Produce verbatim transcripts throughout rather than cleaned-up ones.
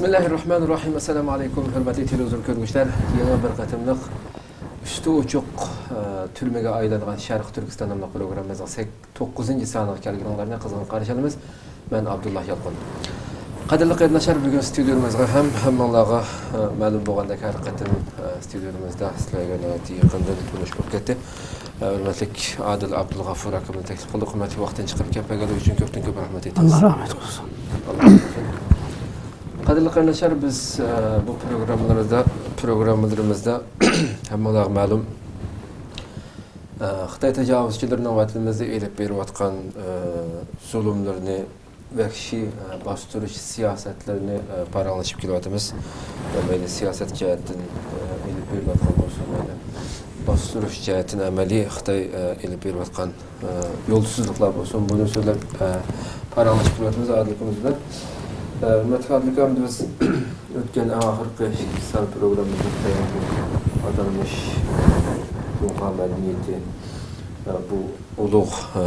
بىسمىللاھىررەھمانىررەھىم. ئەسسالامۇ ئەلەيكۇم، ھۆرمەتلىك تېلېۋىزور كۆرگۈچىلەر. يېڭى بىر قېتىملىق ئۈستى ئوچۇق، ئە، تۈرمىگە ئايلانغان شەرقىي تۈركىستان ناملىق پروگراممىمىزنىڭ سەك-، توققۇزىنچى سانىغا كەلگىنىڭلارنى قىزغىن قارشى ئالىمىز. مەن ئابدۇللا يالقۇن. قەدىرلىك قېرىنداشلار، بۈگۈن ستۇدىيەمىزگە ھەم ھەممىڭلارغا، ئە، مەلۇم بولغاندەك، ھەر قېتىم، ئە، ستۇدىيەمىزدە سىلەرگە ناھايىتى يېقىندىن تونۇش بولۇپ كەتتى. ھۆرمەتلىك ئادىل ئابدۇلغەپۇر ئاكىمىزنى تەكلىپ قىلدۇق. ھۆرمەتلىك ۋاقتىنى چىقىرىپ كېلىپ بەرگەنلىكى ئۈچۈن كۆپتىن كۆپ رەھمەت ئېيتىمىز. ئاللا رەھمەت قىلسۇن. قەدىرلىك قېرىنداشلار، بىز، ئە، بۇ پروگراممىلىرىمىزدا، پروگراممىلىرىمىزدا ھەممىڭلارغا مەلۇم، ئە، خىتاي تاجاۋۇزچىلىرىنىڭ ۋەتىنىمىزدە ئېلىپ بېرىۋاتقان، ئە، زۇلۇملىرىنى، ۋەھشىي، ئە، باستۇرۇش سىياسەتلىرىنى، ئە، پاراڭلىشىپ كېلىۋاتىمىز. ئە، مەيلى سىياسەت جەھەتتىن، ئە، ئېلىپ بېرىلىۋاتقان بولسۇن، مەيلى باستۇرۇش جەھەتتىن ئەمەلىي خىتاي، ئە، ئېلىپ بېرىۋاتقان، ئە، يولسىزلىقلار بولسۇن، بۇنى سۆزلەپ، ئە، پاراڭلىشىپ كېلىۋاتىمىز ئادىل ئاكىمىز بىلەن. ئە، ھۆرمەتلىك ئادىل ئاكام، بىز ئۆتكەن ئەڭ ئاخىرقى ئىككى سان پروگراممىمىزدا خىتاينىڭ ئاتالمىش جۇڭخۇا مەدەنىيىتى، ئە، بۇ ئۇلۇغ، ئە،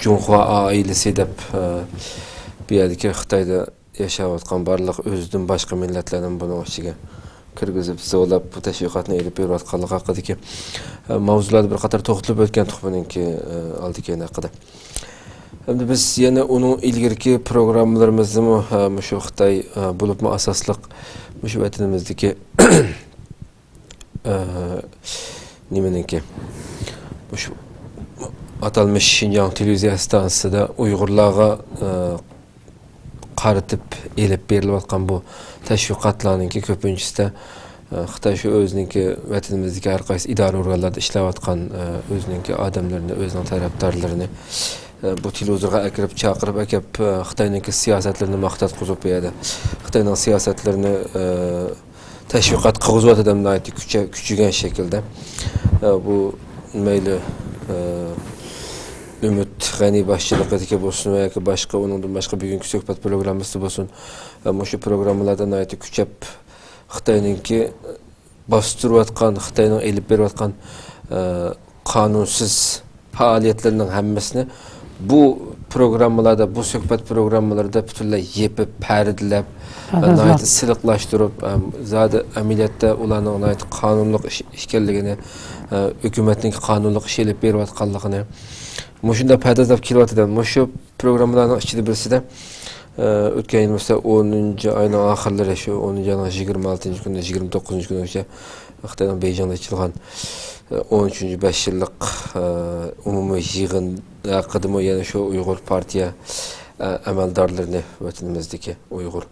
جۇڭخۇا ئائىلىسى دەپ، ئە، بۇ يەردىكى خىتايدا ياشاۋاتقان بارلىق ئۆزىدىن باشقا مىللەتلەرنىمۇ بۇنىڭ ئىچىگە كىرگۈزۈپ، زورلاپ بۇ تەشۋىقاتنى ئېلىپ بېرىۋاتقانلىقى ھەققىدىكى، ئە، ماۋزۇلاردا بىر قاتار توختىلىپ ئۆتكەنتۇق بۇنىڭكى، ئە، ئالدى كەينى ھەققىدە. ئەمدى بىز يەنە ئۇنىڭ ئىلگىرىكى پروگراممىلىرىمىزدىمۇ، ئە، مۇشۇ خىتاي، ئە، بولۇپمۇ ئاساسلىق مۇشۇ ۋەتىنىمىزدىكى ئە، نېمىنىڭكى؟ مۇشۇ ئاتالمىش شىنجاڭ تېلېۋىزىيە ئىستانسىسىدا ئۇيغۇرلارغا، ئە، قارىتىپ ئېلىپ بېرىلىۋاتقان بۇ تەشۋىقاتلارنىڭكى كۆپىنچىسىدە، ئە، خىتاي شۇ ئۆزىنىڭكى ۋەتىنىمىزدىكى ھەر قايسى ئىدارە ئورگانلاردا ئىشلەۋاتقان، ئە، ئۆزىنىڭكى ئادەملىرىنى، ئۆزىنىڭ تەرەپدارلىرىنى، ئە، بۇ تېلېۋىزورغا ئەكىرىپ، چاقىرىپ ئەكەپ، ئە، خىتاينىڭكى سىياسەتلىرىنى ماختاتقۇزۇپ، بۇ يەردە خىتاينىڭ سىياسەتلىرىنى، ئە، تەشۋىقات قىلغۇزۇۋاتىدۇ ناھايىتى كۈچە-، كۈچىگەن شەكىلدە. ئە، بۇ مەيلى، ئە، ئۈمىد غەنى باشچىلىقىدىكى بولسۇن ۋە ياكى باشقا، ئۇنىڭدىن باشقا بۈگۈنكى سۆھبەت پروگراممىسىدا بولسۇن، ئە، مۇشۇ پروگراممىلاردا ناھايىتى كۈچەپ خىتاينىڭكى باستۇرۇۋاتقان، خىتاينىڭ ئېلىپ بېرىۋاتقان، ئە، قانۇنسىز پائالىيەتلىرىنىڭ ھەممىسىنى بۇ پروگراممىلاردا، بۇ سۆھبەت پروگراممىلىرىدا پۈتۈنلەي يېپىپ، پەردىلەپ، پەردازلاپ. ناھايىتى سىلىقلاشتۇرۇپ، ئەم، زادى ئەمەلىيەتتە ئۇلارنىڭ ناھايىتى قانۇنلۇق ئىش ئىكەنلىكىنى، ئە، ھۆكۈمەتنىڭكى قانۇنلۇق ئىش ئېلىپ بېرىۋاتقانلىقىنى مۇشۇنداق پەردازلاپ كېلىۋاتىدۇ. مۇشۇ پروگراممىلارنىڭ ئىچىدە بىرسىدە، ئە، ئۆتكەن يىل بولسا ئونىنچى ئاينىڭ ئاخىرلىرى، شۇ ئونىنچى ئاينىڭ يىگىرمە ئالتىنچى كۈنى، يىگىرمە توققۇزىنچى كۈنىگىچە خىتاينىڭ بېيجىڭدا ئېچىلغان، ئە، ئون ئۈچىنچى بەش يىللىق، ئە، ئومۇمىي يىغىن ھەققىدىمۇ يەنە شۇ ئۇيغۇر پارتىيە، ئە، ئەمەلدارلىرىنى، ۋەتىنىمىزدىكى ئۇيغۇر،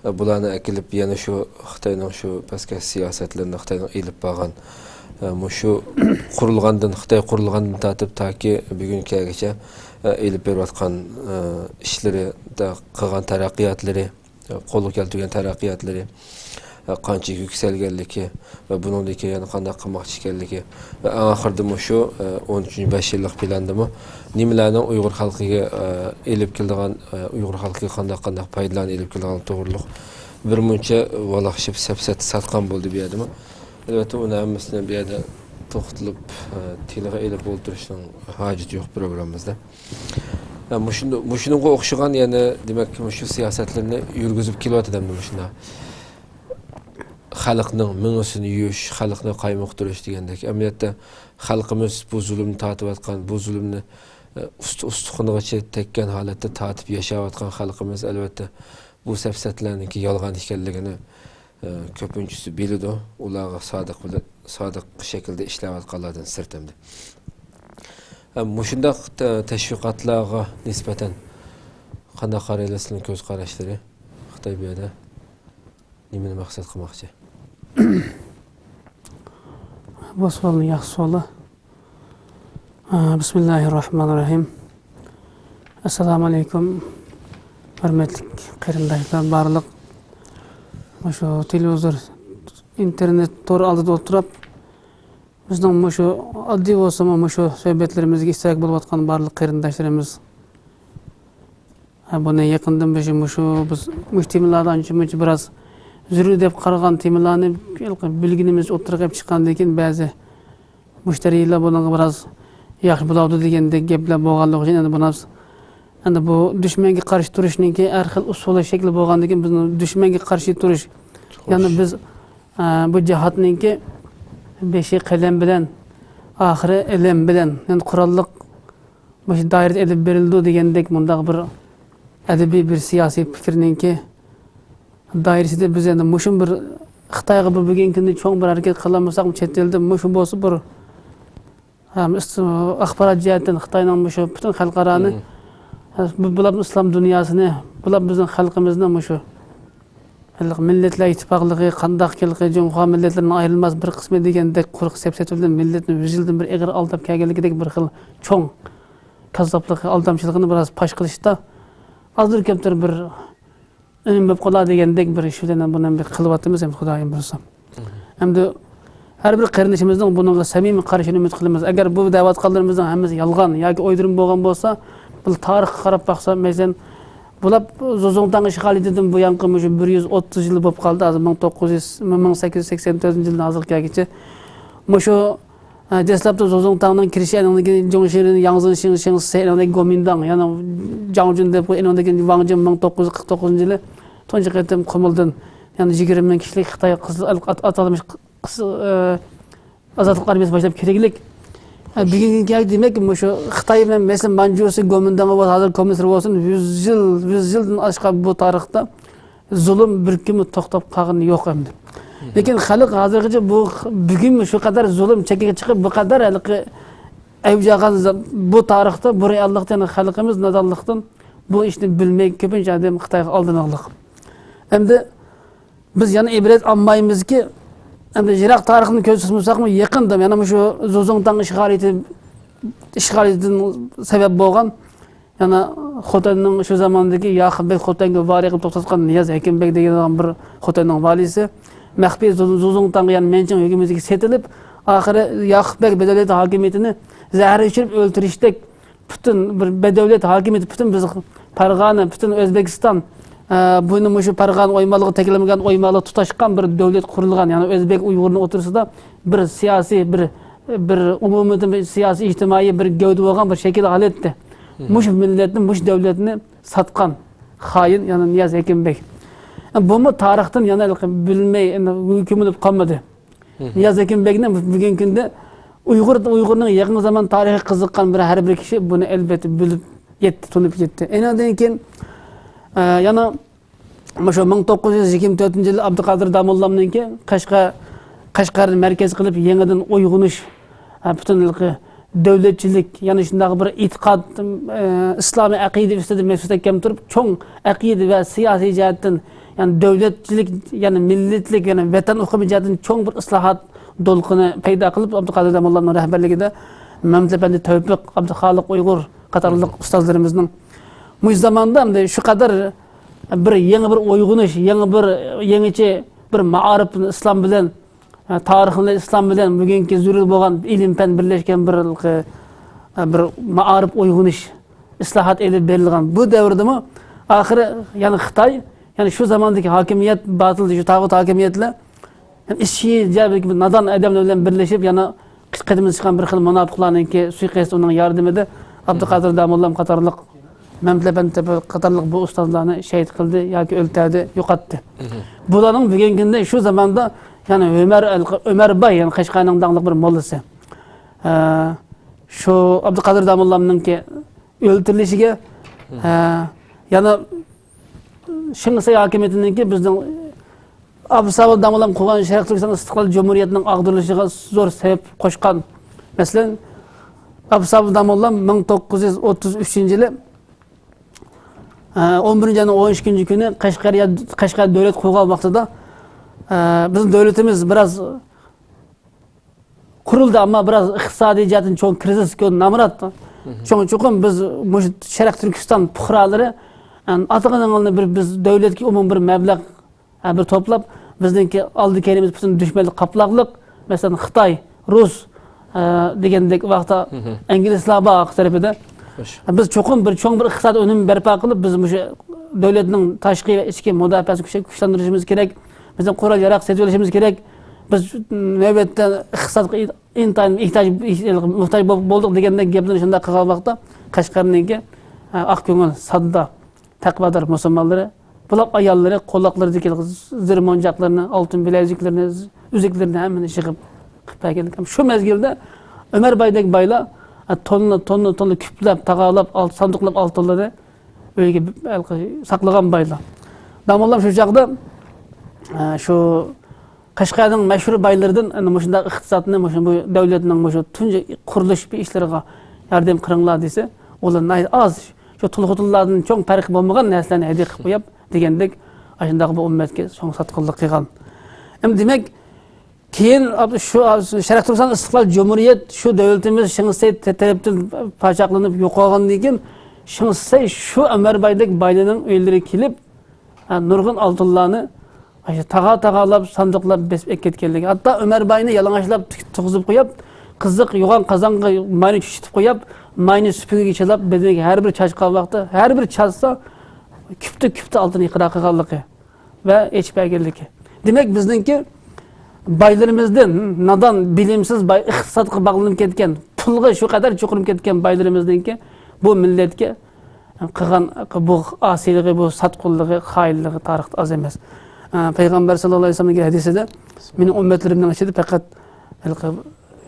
ئە، بۇلارنى ئەكېلىپ يەنە شۇ خىتاينىڭ شۇ پەسكەش سىياسەتلىرىنى، خىتاينىڭ ئېلىپ بارغان، ئە، مۇشۇ قۇرۇلغاندىن، خىتاي قۇرۇلغاندىن تارتىپ تاكى بۈگۈنكىگىچە، ئە، ئېلىپ بېرىۋاتقان، ئە، ئىشلىرى، قىلغان تەرەققىياتلىرى، قولغا كەلتۈرگەن تەرەققىياتلىرى، قانچە يۈكسەلگەنلىكى ۋە بۇنىڭدىن كېيىن يەنە قانداق قىلماقچى ئىكەنلىكى ۋە ئەڭ ئاخىرىدا مۇشۇ، ئون ئۈچىنچى بەش يىللىق پىلاندىمۇ نېمىلەرنىڭ ئۇيغۇر خەلقىگە، ئېلىپ كېلىدىغان، ئۇيغۇر خەلقىگە قانداق، قانداق پايدىلارنى ئېلىپ كېلىدىغان توغرۇلۇق بىر مۇنچە ۋالاقشىپ سەپسەتە ساتقان بولدى بۇ يەردىمۇ. ئەلۋەتتە، ئۇنى ھەممىسىنى بۇ يەردە توختىلىپ، تىلغا ئېلىپ ئولتۇرۇشنىڭ ھاجىتى يوق پروگراممىمىزدا. ھە، مۇشۇنى-، مۇشۇنىڭغا ئوخشىغان يەنە، دېمەك، مۇشۇ سىياسەتلىرىنى يۈرگۈزۈپ كېلىۋاتىدۇ ئەمدى مۇشۇنداق. خەلقنىڭ مېڭىسىنى يۇيۇش، خەلقنى قايمۇقتۇرۇش دېگەندەك. ئەمەلىيەتتە خەلقىمىز بۇ زۇلۇمنى تارتىۋاتقان، بۇ زۇلۇمنى، ئە، ئۇست-، ئۇستىخىنىغىچە تەگكەن ھالەتتە تارتىپ ياشاۋاتقان خەلقىمىز، ئەلۋەتتە، بۇ سەپسەتىلەرنىڭكى يالغان ئىكەنلىكىنى، ئە، كۆپىنچىسى بىلىدۇ. ئۇلارغا سادىق بىلەن، سادىق شەكىلدە ئىشلەۋاتقانلاردىن سىرت ئەمدى. ئە، مۇشۇنداق تە-، تەشۋىقاتلارغا نىسبەتەن قانداق قارايلا سىلەرنىڭ كۆز قاراشلىرى؟ خىتاي بۇ يەردە نېمىنى مەقسەت قىلماقچى؟ بۇ سوئالنىڭ ياخشى سوئالى. ئا، بىسمىللاھىررەھمانىررەھىم. ئەسسالامۇ ئەلەيكۇم. ھۆرمەتلىك قېرىنداشلار، بارلىق مۇشۇ تېلېۋىزور، ئىنتېرنېت تور ئالدىدا ئولتۇرۇپ، بىزنىڭ مۇشۇ ئاددىي بولسىمۇ، مۇشۇ سۆھبەتلىرىمىزگە ئىشتىراك بولۇۋاتقان بارلىق قېرىنداشلىرىمىز، ھە، بۇنى يېقىندىن بېشى مۇشۇ، بىز مۇشۇ تېمىلاردا ئانچە مۇنچە بىراز زۆرۈر دەپ قارىغان تېمىلارنى بىلگىنىمىز ئوتتۇرىغا كېلىپ چىققاندىن كېيىن، بەزى مۇشتەرىلەر بۇنىڭغا بىراز ياخشى بولاۋاتىدۇ دېگەندەك گەپلەر بولغانلىقى ئۈچۈن، ئەنە بۇنى ئەمدى بۇ دۈشمەنگە قارشى تۇرۇشنىڭكى ھەر خىل ئۇسۇلى، شەكلى بولغاندىكىن، بىزنىڭ دۈشمەنگە قارشى تۇرۇش، يەنى بىز، ئە، بۇ جىھادنىڭكى بېشى قەلەم بىلەن، ئاخىرى ئىلىم بىلەن، يەنى قوراللىق مۇشۇ دائىرىدە ئېلىپ بېرىلىدۇ دېگەندەك مۇنداق بىر ئەدەبىي، بىر سىياسىي پىكىرنىڭكى دائىرىسىدە بىز ئەمدى مۇشۇ بىر خىتايغا بۇ بۈگۈنكى كۈندە چوڭ بىر ھەرىكەت قىلالمىساقمۇ، چەت ئەلدە مۇشۇ بولسا بىر، ھەم ئىس-، ئاخبارات جەھەتتىن خىتاينىڭ مۇشۇ پۈتۈن خەلقئارانى، ھە، بۇ-، بۇلار ئىسلام دۇنياسىنى، بۇلار بىزنىڭ خەلقىمىزنى مۇشۇ ھېلىقى مىللەتلەر ئىتتىپاقلىقى، قانداق ھېلىقى جۇڭخۇا مىللەتلىرىنىڭ ئايرىلماس بىر قىسمى دېگەندەك قۇرۇق سەپسەتە بىلەن مىللەتنى يۈز يىلدىن بېرى ئېغىر ئالداپ كەلگەنلىكىدەك بىر خىل چوڭ كاززاپلىقى، ئالدامچىلىقىنى بىراز پاش قىلىشتا ئازدۇر كەمدۇر بىر ئۈنۈم بولۇپ قالار دېگەندەك بىر ئىش بىلەن بۇنى بىر قىلىۋاتىمىز، ئەمدى خۇدايىم بۇيرۇسا. ئەمدى ھەر بىر قېرىندىشىمىزنىڭ بۇنىڭغا سەمىمىي قارىشىنى ئۈمىد قىلىمىز. ئەگەر بۇ دەۋاتقانلىرىمىزنىڭ ھەممىسى يالغان ياكى ئويدۇرما بولغان بولسا، بۇ تارىخقا قاراپ باقسا، مەسىلەن، بۇلار زۇزۇڭتاڭ ئىشغالىيىتىدىن بۇيانقى مۇشۇ بىر يۈز ئوتتۇز يىل بولۇپ قالدى. ھازىر مىڭ توققۇز يۈز، مىڭ سەككىز يۈز سەكسەن تۆتىنچى يىلدىن ھازىرغا كەلگۈچە مۇشۇ ھە، دەسلەپتە زۇزۇڭتاڭنىڭ كىرىشى، ئەنىڭدىن كېيىن جۇڭشىرىن، ياڭزېن شىڭ، شىڭ سى، ئەنىڭدىن كېيىن گومىنداڭ، يەنە جاڭجۈن دەپ، ئەنىڭدىن كېيىن ۋاڭ جىن مىڭ توققۇز يۈز قىرىق توققۇزىنچى يىلى تۇنجى قېتىم قۇمۇلدىن، يەنى يىگىرمە مىڭ كىشىلىك خىتاي قىزىل ئەل ئات-، ئاتالمىش قىز-، ئە، ئازادلىق ئارمىيەسى باشلاپ كىرگۈلۈك. ھە، بۈگۈنكى كۈنگە دېمەك، مۇشۇ خىتاي بىلەن مەسىلەن مانجۇسى، گومىنداڭ بولسا، ھازىر كوممۇنىستلار بولسۇن، يۈز يىل، يۈز يىلدىن ئاشقان بۇ تارىختا زۇلۇم بىر كۈنمۇ توختاپ قالغىنى يوق ئەمدى. لېكىن خەلق ھازىرغىچە بۇ، بۈگۈن شۇ قەدەر زۇلۇم چەككە چىقىپ، بۇ قەدەر ھېلىقى ئەۋج ئالغان ز-، بۇ تارىختا، بۇ رېئاللىقتا يەنە خەلقىمىز نادانلىقتىن بۇ ئىشنى بىلمەي كۆپىنچە ئادەم خىتايغا ئالدىنىغلىق. ئەمدى بىز يەنە ئىبرەت ئالمايمىزكى، ئەمدى يىراق تارىخنى كۆز سۇنمىساقمۇ، يېقىندا يەنە مۇشۇ زۇزۇڭتاڭ ئىشغالىيىتى، ئىشغالىيىتىدىن سەۋەب بولغان يەنە خوتەننىڭ شۇ زاماندىكى ياقۇپ بەگ خوتەنگە ۋالىي قىلىپ توختاتقان نىياز ھەكىم بەگ دېگەن بىر خوتەننىڭ ۋالىيسى مەخپىي زۇ-، زۇزۇڭتاڭغا، يەنى مەنچىڭ ھۆكۈمىتىگە سېتىلىپ، ئاخىرى ياقۇپ بەگ بەدەۋلىيەت ھاكىمىيىتىنى زەھەر ئىچۈرۈپ ئۆلتۈرۈشتەك پۈتۈن بىر بەدەۋلىيەت ھاكىمىيىتى، پۈتۈن بىز پەرغانە، پۈتۈن ئۆزبېكىستان، ئە، بۇنى مۇشۇ پەرغانە ئويمانلىقىغا تەكلىمىگەن ئويمانلىق تۇتاشقان بىر دۆلەت قۇرۇلغان، يەنى ئۆزبېك ئۇيغۇرنىڭ ئوتتۇرىسىدا بىر سىياسىي، بىر، بىر ئومۇمىي سىياسىي ئىجتىمائىي بىر گەۋدە بولغان بىر شەكىل ئالىدۇ. مۇشۇ مىللەتنى، مۇشۇ دۆلەتنى ساتقان خائىن، يەنى نىياز ھېكىم بەگ. بۇمۇ تارىختىن يەنە بىلمەي، يەنە كۆمۈلۈپ قالمىدى. نىياز ھېكىم بەگنى بۈگۈنكى كۈندە ئۇيغۇر، ئۇيغۇرنىڭ يېقىنقى زامان تارىخىغا قىزىققان بىر ھەر بىر كىشى بۇنى ئەلۋەتتە بىلىپ يەتتى، تونۇپ يەتتى. ئاندىن كېيىن، ئە، يەنە مۇشۇ مىڭ توققۇز يۈز يىگىرمە تۆتىنچى يىلى ئابدۇقادىر داموللامنىڭكى قەشقەر، قەشقەرنى مەركەز قىلىپ يېڭىدىن ئويغىنىش، ھە، پۈتۈن ھېلىقى دۆلەتچىلىك، يەنە شۇنداق بىر ئېتىقاد، ئە، ئىسلامىي ئەقىدە ئۈستىدە مۇستەھكەم تۇرۇپ، چوڭ ئەقىدە ۋە سىياسىي جەھەتتىن، يەنى دۆلەتچىلىك، يەنى مىللەتلىك، يەنى ۋەتەن ئۇقۇمى جەھەتتىن چوڭ بىر ئىسلاھات دولقۇنى پەيدا قىلىپ، ئابدۇقادىر داموللامنىڭ رەھبەرلىكىدە مەمتىلى ئەپەندى تەۋپىق، ئابدۇخالىق ئۇيغۇر قاتارلىق ئۇستازلىرىمىزنىڭ مۇشۇ زاماندا ئەمدى شۇ قەدەر بىر يېڭى بىر ئويغىنىش، يېڭى بىر، يېڭىچە بىر مائارىپنى ئىسلام بىلەن، ھە، تارىخنى ئىسلام بىلەن بۈگۈنكى زۆرۈر بولغان ئىلىم-پەن بىرلەشكەن بىر، ھە، بىر مائارىپ ئويغىنىش، ئىسلاھات ئېلىپ بېرىلغان بۇ دەۋردىمۇ ئاخىرى يەنە خىتاي، يەنى شۇ زاماندىكى ھاكىمىيەت باتىل، شۇ تاغۇت ھاكىمىيەتلەر، يەنى ئىچكى جەھەتتىكى نادان ئادەملەر بىلەن بىرلىشىپ، يەنە قېتىمىدىن چىققان بىر خىل مۇناپىقلارنىڭكى سۇيىقەستى، ئۇنىڭ ياردىمىدە ئابدۇقادىر داموللام قاتارلىق، مەمتىلى ئەپەندى قاتارلىق بۇ ئۇستازلارنى شېھىت قىلدى ياكى ئۆلتۈردى، يوقاتتى. بۇلارنىڭ بۈگۈنكى كۈندە شۇ زاماندا، يەنى ئۆمەر، ئۆمەر باي، يەنى قەشقەرنىڭ داڭلىق بىر موللىسى، ئە، شۇ ئابدۇقادىر داموللامنىڭكى ئۆلتۈرۈلۈشىگە، ئە، يەنە شىڭخەي ھاكىمىيىتىنىڭكى بىزنىڭ ئابدۇسابىت داموللام قۇرغان شەرقىي تۈركىستان ئىستىقلال جۇمھۇرىيىتىنىڭ ئاغدۇرۇلۇشىغا زور سەۋەب قوشقان. مەسىلەن، ئابدۇسابىت داموللام مىڭ توققۇز يۈز ئوتتۇز ئۈچىنچى يىلى، ئە، ئون بىرىنچى ئاينىڭ ئون ئىككىنچى كۈنى قەشقەر، قەشقەر دۆلەت قۇرغان ۋاقتىدا، ئە، بىزنىڭ دۆلىتىمىز بىراز قۇرۇلدى، ئەمما بىراز ئىقتىسادىي جەھەتتىن چوڭ كىرىزىس، نامرات. شۇڭا چوقۇم بىز مۇشۇ شەرقىي تۈركىستان پۇقرالىرى، ئەم، ئاتىغىنىڭلارنى بىر، بىز دۆلەتكە ئومۇمىي بىر مەبلەغ، ئە، بىر توپلاپ، بىزنىڭكى ئالدى كەينىمىز پۈتۈن دۈشمەنلىك قاپلاقلىق، مەسىلەن، خىتاي، رۇس، ئە، دېگەندەك ۋاقىتتا ئىنگلىزلار بار ئارقا تەرىپىدە. بىز چوقۇم بىر چوڭ بىر ئىقتىساد ئۈنۈمى بەرپا قىلىپ، بىز مۇشۇ دۆلەتنىڭ تاشقى ۋە ئىچكى مۇداپىئەسىنى كۈچەي-، كۈچلەندۈرۈشىمىز كېرەك. بىزنىڭ قورال-ياراغ سېتىۋېلىشىمىز كېرەك. بىز نۆۋەتتە ئىقتىسادقا ئىنتايىن ئېھتىياج، موھتاج بولۇپ بولدۇق دېگەندەك گەپلەرنى شۇنداق قىلغان ۋاقىتتا، قەشقەرنىڭكى، ئاق كۆڭۈل، ساددا، تەقۋادار مۇسۇلمانلىرى، بۇلاپ ئاياللىرى قۇلاقلىرىدىكى زىر مونجاقلىرىنى، ئالتۇن بىلەزۈكلىرىنى، ئۈزۈكلىرىنى ھەممىنى يىغىپ قىلىپ بەرگەنلىكى. شۇ مەزگىلدە ئۆمەر بايدەك بايلار، ئە، توننا، توننا، توننا كۈپلەپ، تاغارلاپ، ئالت-، ساندۇقلاپ ئالتۇنلىرى ئۆيگە ساقلىغان بايلار. داموللام شۇ چاغدا، ئە، شۇ قەشقەرنىڭ مەشھۇر بايلىرىدىن، ئەنە، مۇشۇنداق ئىقتىسادنى، مۇشۇ، بۇ دۆلەتنىڭ مۇشۇ تۇنجى قۇرۇلۇش بىر ئىشلىرىغا ياردەم قىلىڭلار دېسە، ئۇلار ناھايىتى ئاز، شۇ تۇل-خوتۇنلاردىن چوڭ پەرقى بولمىغان نەرسىلەرنى ھەدىيە قىلىپ قويۇپ، دېگەندەك، ئاشۇنداق بۇ ئۈممەتكە چوڭ ساتقۇنلۇق قىلغان. ئەمدى دېمەك، كېيىن شۇ شەرق تۈركىستان ئىستىقلال جۇمھۇرىيەت شۇ دۆلىتىمىز شېڭ شىسەي تە-، تەرەپتىن پاچاقلىنىپ يوقالغاندىن كېيىن، شېڭ شىسەي شۇ ئۆمەر بايدەك بايلىرنىڭ ئۆيلىرىگە كېلىپ، ھە، نۇرغۇن ئالتۇنلارنى، ئاشۇ تاغا-تاغالاپ، ساندۇقلاپ بېسىپ ئەكەتكەنلىكى. ھەتتا ئۆمەر باينى يالىڭاچلاپ تىك-، تۇغۇزۇپ قويۇپ، قىزىق يوغان قازانغا ماينى چۈشۈتۈپ قويۇپ، ماينى سۈپۈرگىگە چىلاپ، بەدىنىگە ھەر بىر چاچقان ۋاقتى، ھەر بىر چاچسا، كۈپتە-كۈپتە ئالتۇن ئىقرار قىلغانلىقى ۋە ئېچىپ بەرگەنلىكى. دېمەك، بىزنىڭكى بايلىرىمىزدىن، نادان، بىلىمسىز باي، ئىقتىسادقا باغلىنىپ كەتكەن، پۇلغا شۇ قەدەر چوقۇنۇپ كەتكەن بايلىرىمىزنىڭكى بۇ مىللەتكە قىلغان بۇ ئاسىيلىقى، بۇ ساتقۇنلۇقى، خائىنلىقى تارىختا ئاز ئەمەس. ئە، پەيغەمبەر ساللاللاھۇ ئەلەيھى ۋەسەللەمنىڭ ھەدىسىدە، مېنىڭ ئۈممەتلىرىمنىڭ ئىچىدە پەقەت ھېلىقى،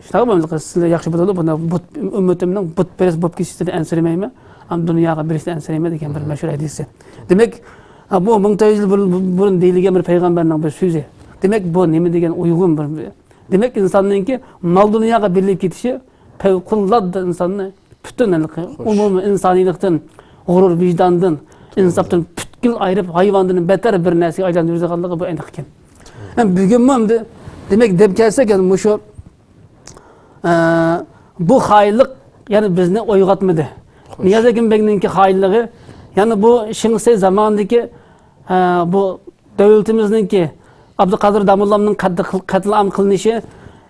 شۇنداقمۇ؟ ھېلىقى سىلەر ياخشى بىلىدۇ، بۇنى بۇت، ئۈممىتىمنىڭ بۇتپەرەس بولۇپ كېتىشىدىن ئەنسىرىمەيمەن، ئەمما دۇنياغا بېرىشتىن ئەنسىرەيمەن دېگەن بىر مەشھۇر ھەدىسى. دېمەك، ئە، بۇ مىڭ تۆت يۈز يىل بۇرۇن، بۇرۇن دېيىلگەن بىر پەيغەمبەرنىڭ بىر سۆزى. دېمەك، بۇ نېمە دېگەن ئۇيغۇن بىر، دېمەك، ئىنساننىڭكى مال دۇنياغا بېرىلىپ كېتىشى پەۋقۇلئاددە ئىنساننى پۈتۈن ھېلىقى ئومۇمىي ئىنسانىيلىقتىن، غۇرۇر ۋىجداندىن، ئىنساپتىن پۈتكۈل ئايرىپ، ھايۋاندىن بەتەر بىر نەرسىگە ئايلاندۇرىدىغانلىقى بۇ ئېنىق ئىكەن. ھەم بۈگۈنمۇ ئەمدى، دېمەك، دەپ كەلسەك، يەنە مۇشۇ، ئە، بۇ خائىنلىق يەنە بىزنى ئويغاتمىدى. نىياز ھېكىم بەگنىڭكى خائىنلىقى، يەنە بۇ شېڭ شىسەي زامانىدىكى، ئە، بۇ دۆلىتىمىزنىڭكى ئابدۇقادىر داموللامنىڭ قەتل-، قەتلىئام قىلىنىشى،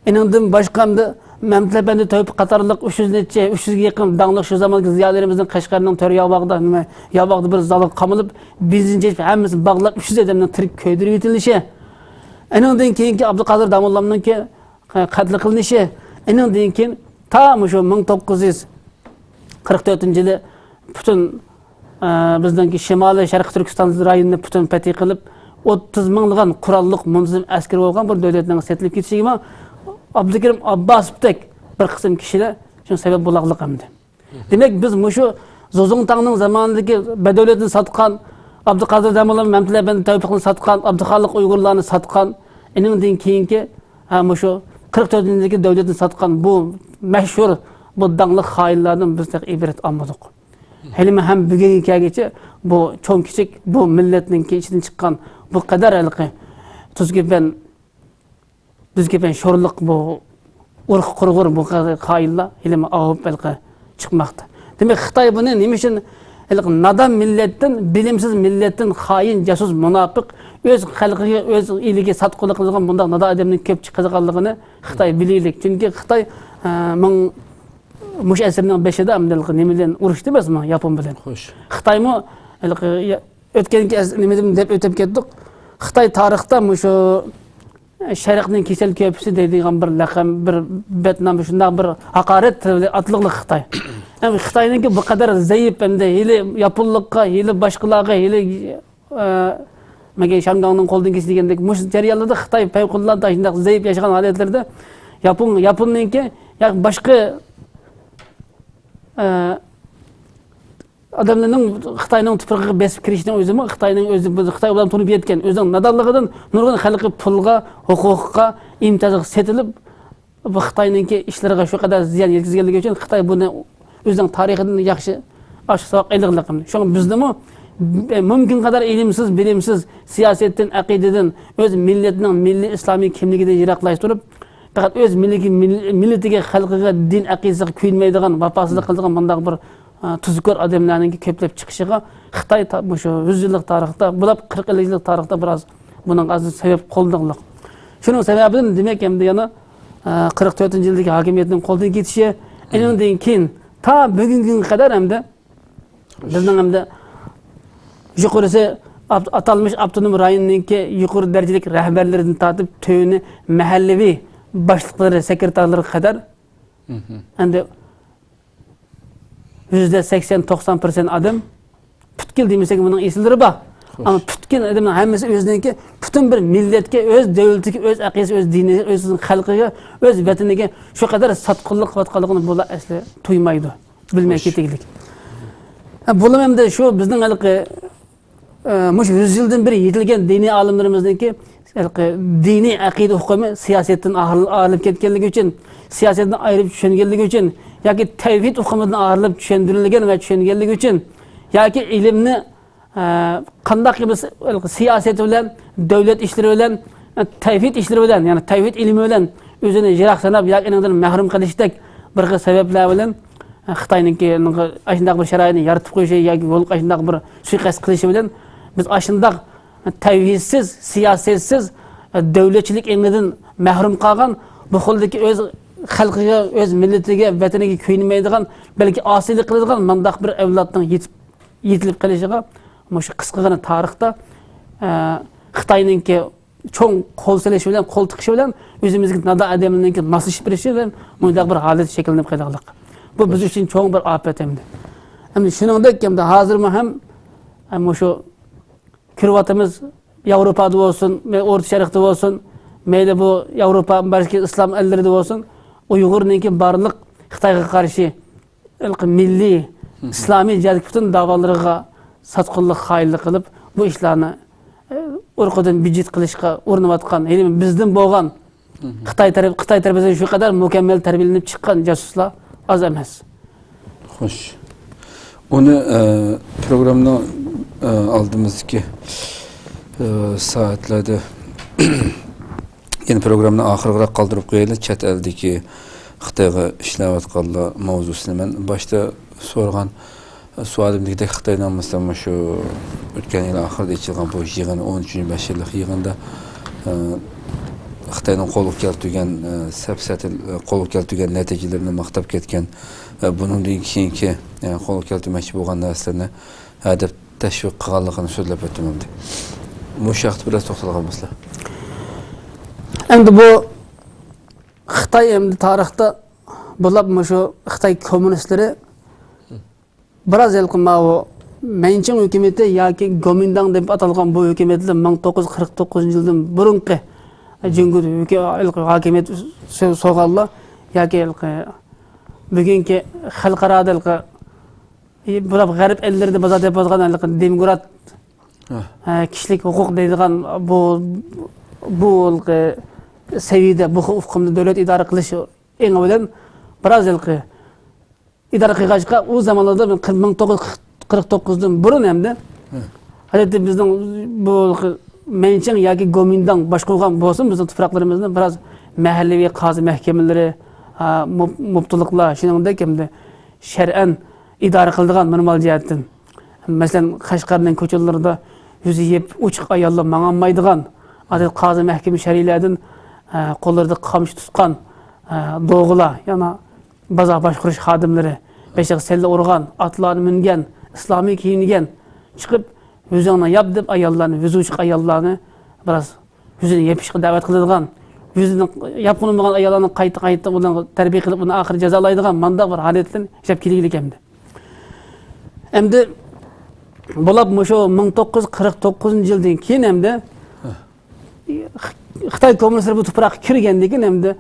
ئېنىڭدىن باشقا ئەمدى مەمتىلى ئەپەندى تەۋپىق قاتارلىق ئۈچ يۈز نەچچە، ئۈچ يۈزگە يېقىن داڭلىق شۇ زامانكى زىيالىيلىرىمىزنىڭ قەشقەرنىڭ تۆر ياۋاغدا، نېمە، ياۋاغدا بىر زالغا قامىلىپ، بېنزىن چېچىپ، ھەممىسىنى باغلاپ، ئۈچ يۈز ئادەمنىڭ تىرىك كۆيدۈرۈۋېتىلىشى، ئېنىڭدىن كېيىنكى ئابدۇقادىر داموللامنىڭكى قەتل قىلىنىشى، ئېنىڭدىن كېيىن تا مۇشۇ مىڭ توققۇز يۈز قىرىق تۆتىنچى يىلى پۈتۈن، ئە، بىزنىڭكى شىمالىي شەرقىي تۈركىستان رايونىنى پۈتۈن پەتھى قىلىپ، ئوتتۇز مىڭلىغان قوراللىق مۇنتىزىم ئەسكىرى بولغان بىر دۆلەتنىڭ سېتىلىپ كېتىشىگىمۇ ئابدۇكېرىم ئابباسوۋدەك بىر قىسىم كىشىلەر شۇ سەۋەب بولغانلىق ئەمدى. دېمەك، بىز مۇشۇ زوزۇڭتاڭنىڭ زامانىدىكى بەدەۋلەتنى ساتقان، ئابدۇقادىر داموللام، مەمتىلى ئەپەندى تەۋپىقنى ساتقان، ئابدۇخالىق ئۇيغۇرلارنى ساتقان، ئېنىڭدىن كېيىنكى، ھە، مۇشۇ قىرىق تۆتىنچى يىلدىكى دۆلەتنى ساتقان بۇ مەشھۇر، بۇ داڭلىق خائىنلاردىن بىز تېخى ئىبرەت ئالمىدۇق. ھېلىمۇ ھەم بۈگۈنگە كەلگۈچە بۇ چوڭ كىچىك، بۇ مىللەتنىڭكى ئىچىدىن چىققان بۇ قەدەر ھېلىقى تۇز كېپەن، دۈز كېپەن شورلۇق بۇ ئۇرۇق قۇرغۇر بۇ خائىنلار ھېلىمۇ ئاۋۇپ ھېلىقى چىقماقتا. دېمەك، خىتاي بۇنى نېمە ئۈچۈن ھېلىقى نادان مىللەتتىن، بىلىمسىز مىللەتتىن خائىن، جاسۇس، مۇناپىق، ئۆز خەلقىگە، ئۆز ئېلىگە ساتقۇنلۇق قىلىدىغان بۇنداق نادان ئادەمنىڭ كۆپ چىقىدىغانلىقىنى خىتاي بىلىگلىك. چۈنكى خىتاي، ئە، مىڭ، مۇشۇ ئەسىرنىڭ بېشىدا ئەمدى نېمە بىلەن ئۇرۇشتى ئەمەسمۇ؟ ياپون بىلەن. خوش. خىتايمۇ ھېلىقى ئۆتكەنكى ئەس-، نېمىدىن دەپ ئۆتۈپ كەتتۇق. خىتاي تارىختا مۇشۇ شەرقنىڭ كېسەل كۆپىسى دەيدىغان بىر لەقەم، بىر بەتنام، شۇنداق بىر ھاقارەت تىلى بىلەن ئاتىلىقلىق خىتاي. ئەمدى خىتاينىڭكى بۇ قەدەر زەئىپ، ئەمدى ھېلى ياپونلۇققا، ھېلى باشقىلارغا، ھېلى، ئە، مەگەن شياڭگاڭنىڭ قولىدىن كەچتى دېگەندەك، مۇشۇ جەريانلاردا خىتاي پەۋقۇلئاددە شۇنداق زەئىپ ياشىغان ھالەتلىرىدە ياپون، ياپوننىڭكى يا باشقا، ئە، ئادەملەرنىڭ خىتاينىڭ تۇپرىقىغا بېسىپ كىرىشىنىڭ ئۆزىمۇ خىتاينىڭ ئۆزى، بۇ خىتاي ئۇلارنى تونۇپ يەتكەن. ئۆزىنىڭ نادانلىقىدىن نۇرغۇن خەلقى پۇلغا، ھوقۇققا، ئىمتىيازغا سېتىلىپ، بۇ خىتاينىڭكى ئىشلىرىغا شۇ قەدەر زىيان يەتكۈزگەنلىكى ئۈچۈن خىتاي بۇنى ئۆزىنىڭ تارىخىدىن ياخشى ئاشۇ ساۋاق ئېلىغلىق. شۇڭا بىزنىمۇ مۇمكىن قەدەر ئىلىمسىز، بىلىمسىز، سىياسەتتىن، ئەقىدىدىن، ئۆز مىللىتىنىڭ مىللىي ئىسلامىي كىملىكىدىن يىراقلاشتۇرۇپ، پەقەت ئۆز مىللىتىگە، مىل-، مىللىتىگە، خەلقىگە، دىن ئەقىدىسىگە كۆيۈنمەيدىغان، ۋاپاسىزلىق قىلىدىغان مۇنداق بىر، ئە، تۇزكور ئادەملەرنىڭكى كۆپلەپ چىقىشىغا خىتاي تا-، مۇشۇ يۈز يىللىق تارىختا، بۇلاپ قىرىق، ئەللىك يىللىق تارىختا بىراز بۇنىڭغا ئاز سەۋەب قوللىنىلدى. شۇنىڭ سەۋەبىدىن دېمەك، ئەمدى يەنە، ئە، قىرىق تۆتىنچى يىلدىكى ھاكىمىيەتنىڭ قولدىن كېتىشى، ئېنىڭدىن كېيىن تا بۈگۈنكى كۈنگە قەدەر ئەمدى بىزنىڭ ئەمدى يۇقىرىسى ئاپ-، ئاتالمىش ئاپتونوم رايوننىڭكى يۇقىرى دەرىجىلىك رەھبەرلىرىدىن تارتىپ تۆۋىنى مەھەللىۋى باشلىقلىرى، سېكرېتارلىرىغا قەدەر ئەمدى يۈزدە سەكسەن، توقسان پىرسەنت ئادەم پۈتكۈل دېمىسەك، بۇنىڭ ئېسىللىرى بار. ئەمما پۈتكۈل ئادەمنىڭ ھەممىسى ئۆزىنىڭكى پۈتۈن بىر مىللەتكە، ئۆز دۆلىتىگە، ئۆز ئەقىدىسىگە، ئۆز دىنىغا، ئۆز خەلقىگە، ئۆز ۋەتىنىگە شۇ قەدەر ساتقۇنلۇق قىلىۋاتقانلىقىنى بۇلار ئەسلى تۇيمايدۇ. بىلمەي كېتىگلىك. ھە، بۇلار ئەمدى شۇ بىزنىڭ ھېلىقى، ئە، مۇشۇ يۈز يىلدىن بېرى يېتىلگەن دىنىي ئالىملىرىمىزنىڭكى ھېلىقى دىنىي ئەقىدە ئۇقۇمى سىياسەتتىن ئايرىل-، ئايرىلىپ كەتكەنلىكى ئۈچۈن، سىياسەتنى ئايرىپ چۈشەنگەنلىكى ئۈچۈن ياكى تەۋھىد ئۇقۇمىدىن ئايرىلىپ چۈشەندۈرۈلگەن ۋە چۈشەنگەنلىكى ئۈچۈن ياكى ئىلىمنى، ئە، قانداق بىر سىياسەت بىلەن، دۆلەت ئىشلىرى بىلەن، ئە، تەۋھىد ئىشلىرى بىلەن، يەنى تەۋھىد ئىلمى بىلەن ئۆزىنى يىراق ساناپ ياكى ئۇنىڭدىن مەھرۇم قىلىشتەك بىر خىل سەۋەبلەر بىلەن، ئە، خىتاينىڭكى ئاشۇنداق بىر شارائىتنى يارىتىپ قويۇشى ياكى يولغا ئاشۇنداق بىر سۇيىقەست قىلىشى بىلەن بىز ئاشۇنداق تەۋھىدسىز، سىياسەتسىز، دۆلەتچىلىك ئېڭىدىن مەھرۇم قالغان، بۇ خىلدىكى ئۆز خەلقىگە، ئۆز مىللىتىگە، ۋەتىنىگە كۆيۈنمەيدىغان، بەلكى ئاسىيلىق قىلىدىغان مۇنداق بىر ئەۋلادنىڭ يېتىپ، يېتىلىپ قېلىشىغا مۇشۇ قىسقىغىنە تارىختا، ئە، خىتاينىڭكى چوڭ قول سېلىشى بىلەن، قول تىقىشى بىلەن ئۆزىمىزدىكى نادان ئادەملەرنىڭكى ماسلىشىپ بېرىشى بىلەن مۇنداق بىر ھالەت شەكىللىنىپ قېلىغانلىق. بۇ بىز ئۈچۈن چوڭ بىر ئاپەت ئەمدى. ئەمدى شۇنىڭدەك ئەمدى ھازىرمۇ ھەم، ھەم مۇشۇ كۆرۈۋاتىمىز، ياۋروپادا بولسۇن، مەيلى ئورتا شەرقتە بولسۇن، مەيلى بۇ ياۋروپا بەلكى ئىسلام ئەللىرىدە بولسۇن، ئۇيغۇرنىڭكى بارلىق خىتايغا قارشى ھېلىقى مىللىي، ئىسلامىي جەھەتتىكى پۈتۈن داۋالىرىغا ساتقۇنلۇق، خائىنلىق قىلىپ، بۇ ئىشلارنى، ئە، ئۇرۇقىدىن بىجىت قىلىشقا ئۇرۇنۇۋاتقان، ھېلى بىزدىن بولغان خىتاي تەرەپ، خىتاي تەرىپىدىن شۇ قەدەر مۇكەممەل تەربىيەلىنىپ چىققان جاسۇسلار ئاز ئەمەس. خوش. ئۇنى، ئە، پروگراممىنىڭ، ئە، ئالدىمىزدىكى، ئە، سائەتلەردە يەنە پروگراممىنى ئاخىرغىراق قالدۇرۇپ قويايلى. چەت ئەلدىكى خىتايغا ئىشلەۋاتقانلار ماۋزۇسىنى مەن باشتا سورىغان سوئالىمدىكىدەك خىتاينىڭ، مەسىلەن، مۇشۇ ئۆتكەن يىل ئاخىرىدا ئېچىلغان بۇ يىغىن، ئون ئۈچىنچى بەش يىللىق يىغىندا، ئە، خىتاينىڭ قولغا كەلتۈرگەن، ئە، سەپسەتە، ئە، قولغا كەلتۈرگەن نەتىجىلىرىنى ماختاپ كەتكەن، ئە، بۇنىڭدىن كېيىنكى، ئە، قولغا كەلتۈرمەكچى بولغان نەرسىلىرىنى ھەدەپ تەشۋىق قىلغانلىقىنى سۆزلەپ ئۆتتۈم ئەمدى. مۇشۇ ھەقتە بىراز توختالغان بولسىلا. ئەمدى بۇ خىتاي ئەمدى تارىختا بولۇپ مۇشۇ خىتاي كوممۇنىستلىرى بىراز ھېلىقى ماۋۇ مەنچىڭ ھۆكۈمىتى ياكى گومىنداڭ دەپ ئاتالغان بۇ ھۆكۈمەتلەر مىڭ توققۇز يۈز قىرىق توققۇزىنچى يىلدىن بۇرۇنقى جۇڭگو ھۆكۈ-، ھېلىقى ھاكىمىيەت سو-، سورغانلار ياكى ھېلىقى بۈگۈنكى خەلقئارادا ھېلىقى بۇ غەرب ئەللىرىدە بازار تېپىۋاتقان ھېلىقى دېموكرات، ھە، كىشىلىك ھوقۇق دەيدىغان بۇ، بۇ ھېلىقى سەۋىيەدە، بۇ خىل ئۇقۇمدا دۆلەت ئىدارە قىلىش ئېڭى بىلەن بىراز ھېلىقى ئىدارە قىلغاچقا، ئۇ زامانلاردا مىڭ توققۇز يۈز قىرىق توققۇزدىن بۇرۇن ھەمدە، ھە، ئادەتتە بىزنىڭ بۇ مەنچىڭ ياكى گومىنداڭ باشقۇرغان بولسۇن، بىزنىڭ تۇپراقلىرىمىزنى بىراز مەھەللىۋى قازى مەھكىمىلىرى، ھە، مۇپ-، مۇپتىلىقلار، شۇنىڭدەك ھەمدە شەرئەن ئىدارە قىلىدىغان نورمال جەھەتتىن. مەسىلەن، قەشقەرنىڭ كوچىلىرىدا يۈزى يېپىق ئوچۇق ئاياللار ماڭالمايدىغان، ئادەتتە قازى مەھكىمە شەرئىيلەردىن، ھە، قوللىرىدا قامچا تۇتقان، ھە، دوغىلار، يەنە بازار باشقۇرۇش خادىملىرى، بېشىغا سەللە ئۇرغان، ئاتلارنى مىنگەن، ئىسلامىي كىيىنگەن، چىقىپ، «يۈزۈڭنى ياپ» دەپ، ئاياللارنى، يۈزى ئوچۇق ئاياللارنى بىراز يۈزىنى يېپىشقا دەۋەت قىلىدىغان، يۈزىنى ياپقىلى بولمىغان ئاياللارنى قايتا-قايتا ئۇنى تەربىيە قىلىپ، ئۇنى ئاخىرى جازالايدىغان مانداق بىر ھالەتتىن ياشاپ كېلگىلى كەلدى. ئەمدى بولۇپ مۇشۇ مىڭ توققۇز يۈز قىرىق توققۇزىنچى يىلدىن كېيىن ئەمدى خىتاي كوممۇنىستلىرى بۇ تۇپراققا كىرگەندىن كېيىن ئەمدى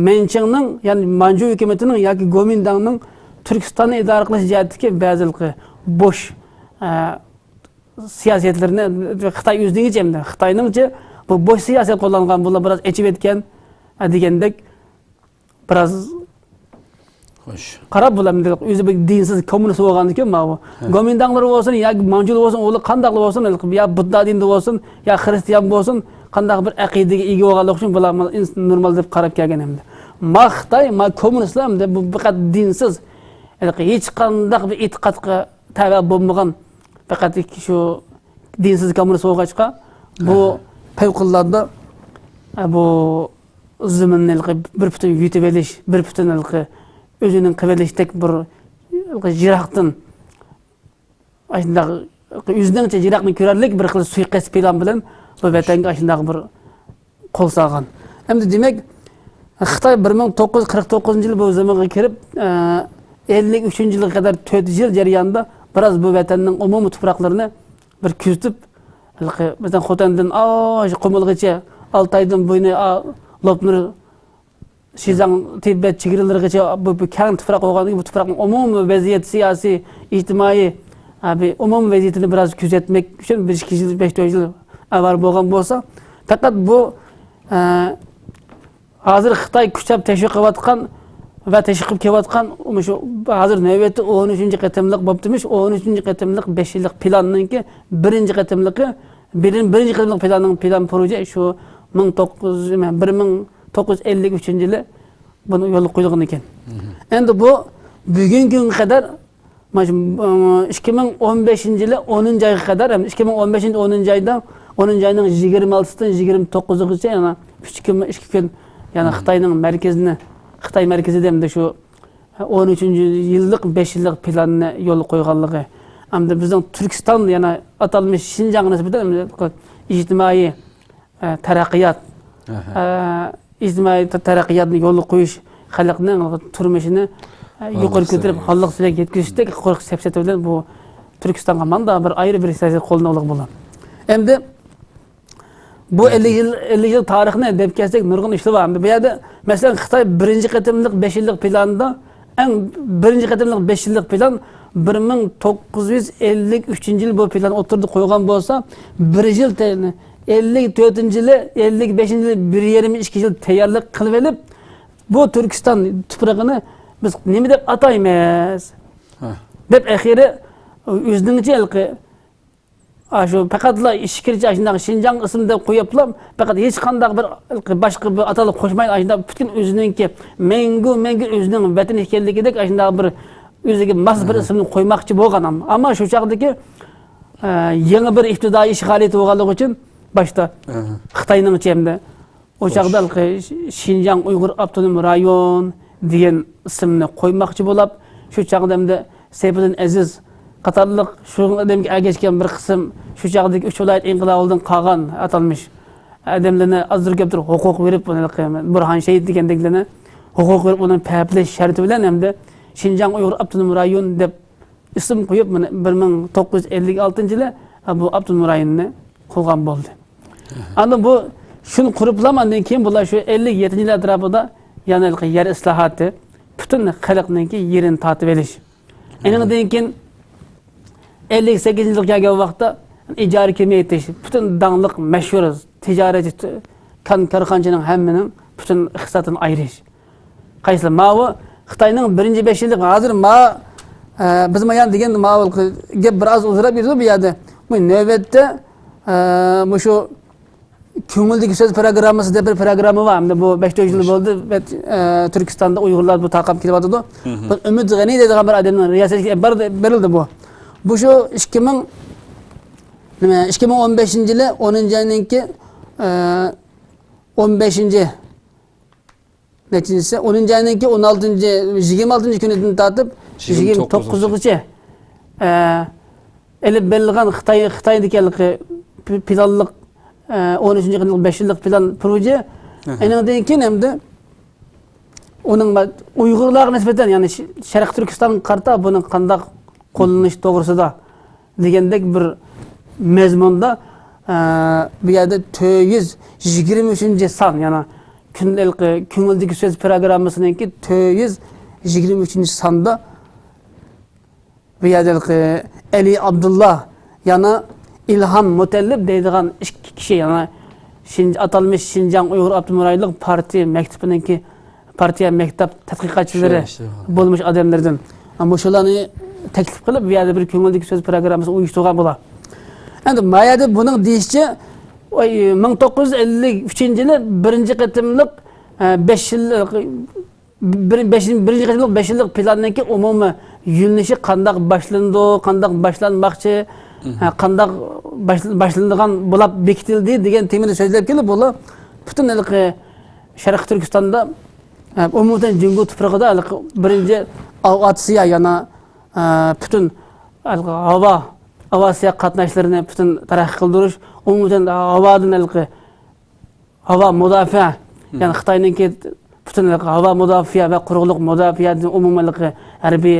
مەنچىڭنىڭ، يەنى مانجۇ ھۆكۈمىتىنىڭ ياكى گومىنداڭنىڭ تۈركىستاننى ئىدارە قىلىش جەھەتتىكى بەزى بوش، ئە، سىياسەتلىرىنى خىتاي ئۆزىنىڭچە ئەمدى، خىتاينىڭچە بۇ بوش سىياسەت قوللانغان، بۇلار بىراز ئېچىۋەتكەن، ئە، دېگەندەك بىراز خوش. قاراپ بولامدۇ؟ ئۆزى بىر دىنسىز كوممۇنىست بولغاندىكىن ماۋۇ. ھە. گومىنداڭلار بولسۇن ياكى مانجۇلار بولسۇن، ئۇلار قانداقلا بولسۇن، يا بۇددا دىنىدا بولسۇن، يا خرىستىيان بولسۇن، قانداق بىر ئەقىدىگە ئىگە بولغانلىقى ئۈچۈن بۇلار نورمال دەپ قاراپ كەلگەن ئەمدى. ما خىتاي، ما كوممۇنىستلار ئەمدى بۇ پەقەت دىنسىز، ھېلىقى ھېچقانداق بىر ئېتىقادقا تەۋە بولمىغان، پەقەت شۇ دىنسىز كوممۇنىست بولغاچقا، بۇ ھە. پەۋقۇلئاددە، ئە، بۇ زېمىننى ھېلىقى بىر پۈتۈن يۇتۇۋېلىش، بىر پۈتۈن ھېلىقى ئۆزىنىڭ قىلىۋېلىشتەك بىر ھېلىقى يىراقتىن، ئاشۇنداق ئۆزىنىڭچە يىراقنى كۆرەرلىك بىر خىل سۇيىقەست پىلان بىلەن بۇ ۋەتەنگە ئاشۇنداق بىر قول سالغان. ئەمدى دېمەك، خىتاي بىر مىڭ توققۇز يۈز قىرىق توققۇزىنچى يىلى بۇ زېمىنغا كىرىپ، ئە، ئەللىك ئۈچىنچى يىلغا قەدەر تۆت يىل جەريانىدا بىراز بۇ ۋەتەننىڭ ئومۇمىي تۇپراقلىرىنى بىر كۆزىتىپ، ھېلىقى مەسىلەن، خوتەندىن ئاشۇ قۇمۇلغىچە، ئالتايدىن بۇينى، ئا، لوپنۇر، شىزاڭ، تىبەت چېگرىلىرىغىچە بۇ، بۇ كەڭ تۇپراق بولغاندىكىن، بۇ تۇپراقنىڭ ئومۇمىي ۋەزىيەت، سىياسىي، ئىجتىمائىي، ھە، بىر ئومۇمىي ۋەزىيىتىنى بىراز كۆزەتمەك ئۈچۈن بىر ئىككى يىل، بەش تۆت يىل ئاۋارە بولغان بولسا، پەقەت بۇ، ئە، ھازىر خىتاي كۈچەپ تەشۋىق قىلىۋاتقان ۋە تەشۋىق قىلىپ كېلىۋاتقان مۇشۇ ھازىر نۆۋەتتە ئون ئۈچىنچى قېتىملىق بوپتىمىش، ئون ئۈچىنچى قېتىملىق بەش يىللىق پىلاننىڭكى بىرىنچى قېتىملىقى، بىرىن-، بىرىنچى قېتىملىق پىلاننىڭ پىلان پروژە شۇ مىڭ توققۇز يۈز، بىر مىڭ توققۇز يۈز ئەللىك ئۈچىنچى يىلى بۇنى يولغا قويۇلغان ئىكەن. ئەمدى بۇ بۈگۈنكى كۈنگە قەدەر، مانا شۇ، ئىككى مىڭ ئون بەشىنچى يىلى ئونىنچى ئايغا قەدەر، ھەم ئىككى مىڭ ئون بەشىنچى ئونىنچى ئايدا، ئونىنچى ئاينىڭ يىگىرمە ئالتىسىدىن يىگىرمە توققۇزىغىچە يەنە ئۈچ كۈن، ئىككى كۈن، يەنە خىتاينىڭ مەركىزىنى، خىتاي مەركىزىدە ئەمدى شۇ ئون ئۈچىنچى يىللىق، بەش يىللىق پىلاننى يولغا قويغانلىقى، ئەمدى بىزنىڭ تۈركىستان، يەنە ئاتالمىش شىنجاڭغا نىسبەتەن ئىجتىمائىي، ئە، تەرەققىيات، ئە، ئىجتىمائىي تە-، تەرەققىياتنى يولغا قويۇش، خەلقنىڭ تۇرمۇشىنى، ئە، يۇقىرى كۆتۈرۈپ، ھاللىق سەۋىيەگە يەتكۈزۈشتەك قۇرۇق سەپسەتە بىلەن بۇ تۈركىستانغا ماندا بىر ئايرى بىر سىياسەت قوللىنىۋالغان بولغان. ئەمدى بۇ ئەللىك يىل، ئەللىك يىل تارىخنى دەپ كەلسەك، نۇرغۇن ئىشلار بار. بۇ يەردە، مەسىلەن، خىتاي بىرىنچى قېتىملىق بەش يىللىق پىلانىدا، ئەڭ بىرىنچى قېتىملىق بەش يىللىق پىلان بىر مىڭ توققۇز يۈز ئەللىك ئۈچىنچى يىل بۇ پىلان ئوتتۇرىدا قويغان بولسا، بىر يىل تە-، ئەللىك تۆتىنچى يىلى، ئەللىك بەشىنچى يىلى بىر يېرىم، ئىككى يىل تەييارلىق قىلىۋېلىپ، بۇ تۈركىستان تۇپرىقىنى بىز نېمە دەپ ئاتايمىز؟ دەپ ئەخىرى ئۆزىنىڭچە ھېلىقى ئاشۇ پەقەتلا ئىچكىرىچە ئاشۇنداق شىنجاڭ ئىسمى دەپ قويۇپلا، پەقەت ھېچقانداق بىر باشقا بىر ئاتالغۇ قوشماي، ئاشۇنداق پۈتۈن ئۆزىنىڭكى مەڭگۈ، مەڭگۈ ئۆزىنىڭ ۋەتىنى ئىكەنلىكىدەك ئاشۇنداق بىر ئۆزىگە ماس بىر ئىسىمنى قويماقچى بولغان. ئەمما شۇ چاغدىكى، ئە، يېڭى بىر ئىپتىدائىي ئىشغالىيىتى بولغانلىقى ئۈچۈن باشتا خىتاينىڭچە ئەمدى ئۇ چاغدا ھېلىقى شىنجاڭ ئۇيغۇر ئاپتونوم رايون دېگەن ئىسىمنى قويماقچى بولاپ، شۇ چاغدا ئەمدى سەيپىدىن ئەزىز قاتارلىق شۇ ئادەمگە ئەگەشكەن بىر قىسىم شۇ چاغدىكى ئۈچ ۋىلايەت ئىنقىلابىدىن قالغان ئاتالمىش ئادەملەرنى ئازدۇر كۆپتۇر ھوقۇق بېرىپ، بۇنى ھېلىقى بۇرھان شېھىت دېگەندەكلەرنى ھوقۇق بېرىپ، ئۇنى پەپلەش شەرتى بىلەن ئەمدى شىنجاڭ ئۇيغۇر ئاپتونوم رايون دەپ ئىسىم قويۇپ، مانا بىر مىڭ توققۇز يۈز ئەللىك ئالتىنچى يىلى بۇ ئاپتونوم رايوننى قۇرغان بولدى. ئاندىن بۇ شۇنى قۇرۇپلا، ئاندىن كېيىن بۇلار شۇ ئەللىك يەتتىنچى يىل ئەتراپىدا يەنە ھېلىقى يەر ئىسلاھاتى، پۈتۈن خەلقنىڭكى يېرىنى تارتىۋېلىش. ئېنىڭدىن كېيىن ئەللىك سەككىزىنچى يىلغا كەلگەن ۋاقىتتا ئىجارە كېمەيتىش، پۈتۈن داڭلىق، مەشھۇر تىجارەتچى، كان-، كارخانىچىنىڭ ھەممىنىڭ پۈتۈن ئىقتىسادتىن ئايرىش. قايسىلار؟ ماۋۇ خىتاينىڭ بىرىنچى بەش يىللىق، ھازىر ما، ئە، بىز مايان دېگەن ماۋۇ گەپ بىر ئاز ئۇزىراپ كېتىدۇ بۇ يەردە. بۇ نۆۋەتتە، ئە، مۇشۇ كۆڭۈلدىكى سۆز پىروگراممىسى دەپ بىر پىروگرامما بار. ئەمدى بۇ بەش تۆت يىل بولدى، بەت-، ئە، تۈركىستاندا ئۇيغۇرلار بۇ تارقاپ كېلىۋاتىدۇ. بۇ ئۈمىد غەنى دەيدىغان بىر ئادەمنىڭ رىياسەتچىلىكىگە ئېلىپ بار-، بېرىلدى بۇ. بۇ شۇ ئىككى مىڭ، نېمە، ئىككى مىڭ ئون بەشىنچى يىلى ئونىنچى ئاينىڭكى، ئە، ئون بەشىنچى نەچچىنچىسى؟ ئونىنچى ئاينىڭكى ئون ئالتىنچى، يىگىرمە ئالتىنچى كۈنىدىن تارتىپ يىگىرمە توققۇزىغىچە، ئە، ئېلىپ بېرىلغان خىتاي، خىتايدىكى ھېلىقى پى-، پىلانلىق، ئە، ئون ئۈچىنچى قېتىملىق بەش يىللىق پىلان پروژە. ئەنە. ئېنىڭدىن كېيىن ئەمدى ئۇنىڭ مە-، ئۇيغۇرلارغا نىسبەتەن، يەنى ش-، شەرقىي تۈركىستانغا قارىتا بۇنى قانداق قوللىنىش توغرىسىدا دېگەندەك بىر مەزمۇندا، ئە، بۇ يەردە تۆت يۈز يىگىرمە ئۈچىنچى سان، يەنى كۈندىلىك كۆڭۈلدىكى سۆز پىروگراممىسىنىڭكى تۆت يۈز يىگىرمە ئۈچىنچى ساندا بۇ يەردە ھېلىقى ئەلى ئابدۇللا، يەنە ئىلھام مۇتەللىپ دەيدىغان ئىككى كىشى، يەنە شىن-، ئاتالمىش شىنجاڭ ئۇيغۇر ئاپتونوم رايونلۇق پارتىيە مەكتىپىنىڭكى، پارتىيە مەكتەپ تەتقىقاتچىلىرى، شۇ، شۇ. بولمىش ئادەملىرىدىن. مۇشۇلارنى تەكلىپ قىلىپ، بۇ يەردە بىر كۆڭۈلدىكى سۆز پىروگراممىسىنى ئۇيۇشتۇرغان بۇلار. ئەمدى ما يەردە بۇنىڭ دېيىشىچە، ئاي، مىڭ توققۇز يۈز ئەللىك ئۈچىنچى يىلى بىرىنچى قېتىملىق، ئە، بەش يىل، بىر-، بەش-، بىرىنچى قېتىملىق بەش يىللىق پىلاننىڭكى ئومۇمىي يۆنىلىشى قانداق باشلىنىدۇ، قانداق باشلانماقچى، ھە، قانداق باش-، باشلىنىدىغان بولاپ بېكىتىلدى دېگەن تېمىنى سۆزلەپ كېلىپ، بۇلار پۈتۈن ھېلىقى شەرقىي تۈركىستاندا، ھە، ئومۇمەن جۇڭگو تۇپرىقىدا ھېلىقى بىرىنچى ئاۋىئاتسىيە، يەنى، ھە، پۈتۈن ھېلىقى ھاۋا، ئاۋىئاتسىيە قاتناشلىرىنى پۈتۈن تەرەققىي قىلدۇرۇش، ئومۇمەن ھاۋادىن ھېلىقى ھاۋا مۇداپىئە، يەنى خىتاينىڭكى پۈتۈن پۈتۈن ھاۋا مۇداپىئە ۋە قۇرۇقلۇق مۇداپىئەدىن، ئومۇمەن ھەربىي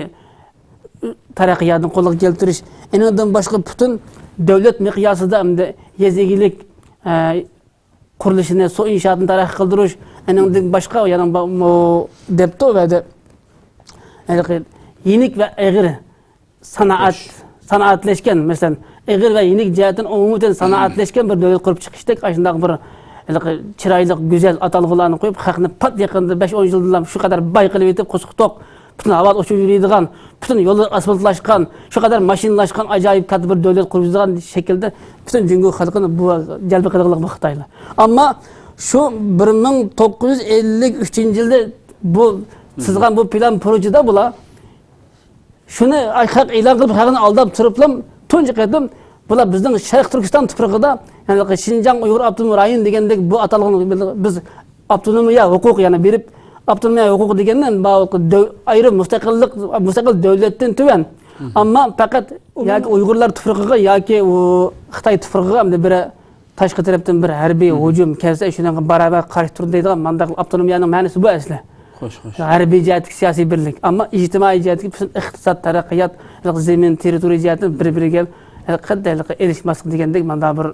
تەرەققىياتنى قولغا كەلتۈرۈش، ئېنىڭدىن باشقا پۈتۈن دۆلەت مىقياسىدا ئەمدى يېزا ئىگىلىك، ئە، قۇرۇلۇشىنى، سۇ ئىنشائاتىنى تەرەققىي قىلدۇرۇش، ئېنىڭدىن باشقا يەنە بۇ، بۇ دەپتۇ ۋە دە-، ھېلىقى يېنىك ۋە ئېغىر سانائەت، سانائەتلەشكەن، مەسىلەن، ئېغىر ۋە يېنىك جەھەتتىن ئومۇميۈزلۈك سانائەتلەشكەن بىر دۆلەت قۇرۇپ چىقىشتەك ئاشۇنداق بىر ھېلىقى چىرايلىق، گۈزەل ئاتالغۇلارنى قويۇپ، خەقنى پات يېقىندا بەش ئون يىلدىلا شۇ قەدەر باي قىلىۋېتىپ، قوسۇق توق، پۈتۈن ھاۋا ئۇچۇپ يۈرىدىغان، پۈتۈن يوللار ئاسفالتلاشقان، شۇ قەدەر ماشىنىلاشقان ئاجايىپ كاتتا بىر دۆلەت قۇرۇپ چىقىدىغان شەكىلدە پۈتۈن جۇڭگو خەلقىنى بۇ جەلپ قىلغانلىق بۇ خىتايلار. ئەمما شۇ بىر مىڭ توققۇز يۈز ئەللىك ئۈچىنچى يىلدا بۇ سىزغان بۇ پىلان پروژىدا بۇلار شۇنى خەق ئېلان قىلىپ، خەقنى ئالداپ تۇرۇپلا تۇنجى قېتىم بۇلار بىزنىڭ شەرقىي تۈركىستان تۇپرىقىدا، يەنى شىنجاڭ ئۇيغۇر ئاپتونوم رايون دېگەندەك بۇ ئاتالغان بىز ئاپتونومىيە ھوقۇقى، يەنى بېرىپ، ئاپتونومىيە ھوقۇقى دېگەندە بۇ دۆ-، ئايرىم مۇستەقىللىق، مۇستەقىل دۆلەتتىن تۆۋەن. ئەمما پەقەت ياكى ئۇيغۇرلار تۇپرىقىغا ياكى ئۇ خىتاي تۇپرىقىغا ئەمدى بىر تاشقى تەرەپتىن بىر ھەربىي ھۇجۇم كەلسە، شۇنىڭغا باراۋەر قارشى تۇرىدۇ دەيدىغان مانداق ئاپتونومىيەنىڭ مەنىسى بۇ ئەسلى. خوش، خوش. ھەربىي جەھەتتىكى سىياسىي بىرلىك. ئەمما ئىجتىمائىي جەھەتتىكى پۈتۈن ئىقتىساد، تەرەققىيات، زېمىن، تېررىتورىيە جەھەتتىن بىر-بىرىگە قەتئىي ئېلىشماسلىق دېگەندەك مانداق بىر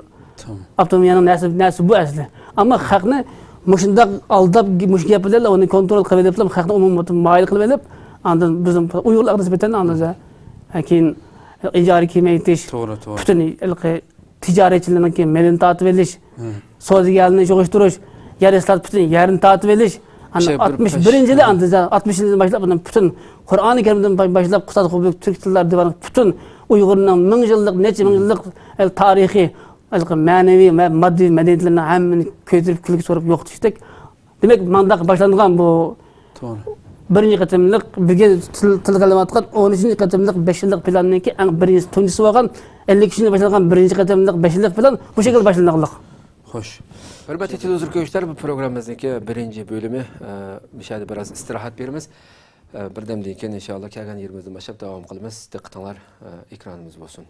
ئاپتونومىيەنىڭ نەرسە، نەرسە بۇ ئەسلى. ئەمما خەقنى مۇشۇنداق ئالداپ، مۇشۇ گەپ بىلەن ئۇنى كونترول قىلىۋېلىپلا خەقنى ئومۇميۈزلۈك مايىل قىلىۋېلىپ، ئاندىن بىزنىڭ ئۇيغۇرلارغا نىسبەتەن ئاندىن كېيىن ئىجارە كېمەيتىش، توغرا، توغرا. پۈتۈن ھېلىقى تىجارەتچىلەرنىڭكى مېلىنى تارتىۋېلىش، سودىگەرلەرنى يىغىشتۇرۇش، يەر ئىسلاھات، پۈتۈن يەرنى تارتىۋېلىش. ئاندىن ئاتمىش بىرىنچى يىلى، ئاتمىش يىلدىن باشلاپ، ئۇنىڭ پۈتۈن قۇرئانى كەرىمدىن باش-، باشلاپ، قۇتادغۇ تۈرك تىللار دىۋانى پۈتۈن ئۇيغۇرنىڭ مىڭ يىللىق، نەچچە مىڭ يىللىق، ئە، تارىخىي، ھېلىقى مەنىۋى ۋە ماددىي مەدەنىيەتلىرىنىڭ ھەممىنى كۆيدۈرۈپ كۈلگە سورۇپ يوقىتىشتەك. دېمەك، مانداق باشلانغان بۇ توغرا. بىرىنچى قېتىملىق بۈگۈن تىل-، تىلغا ئېلىنىۋاتقان ئون ئۈچىنچى قېتىملىق بەش يىللىق پىلاننىڭكى ئەڭ بىرىنچى تۇنجىسى بولغان ئەللىك ئۈچىنچى يىلى باشلانغان بىرىنچى قېتىملىق بەش يىللىق پىلان بۇ شەكىلدە باشلانغانلىق. خوش. ھۆرمەتلىك تېلېۋىزور كۆرگۈچىلەر، بۇ پروگراممىمىزنىڭكى بىرىنچى بۆلۈمى، ئە، مۇشۇ يەردە بىراز ئىستىراھەت بېرىمىز. ئە، بىردەمدىن كېيىن ئىنشائاللا كەلگەن يېرىمىزدىن باشلاپ داۋام قىلىمىز. دىققىتىڭلار، ئە، ئېكرانىمىز بولسۇن.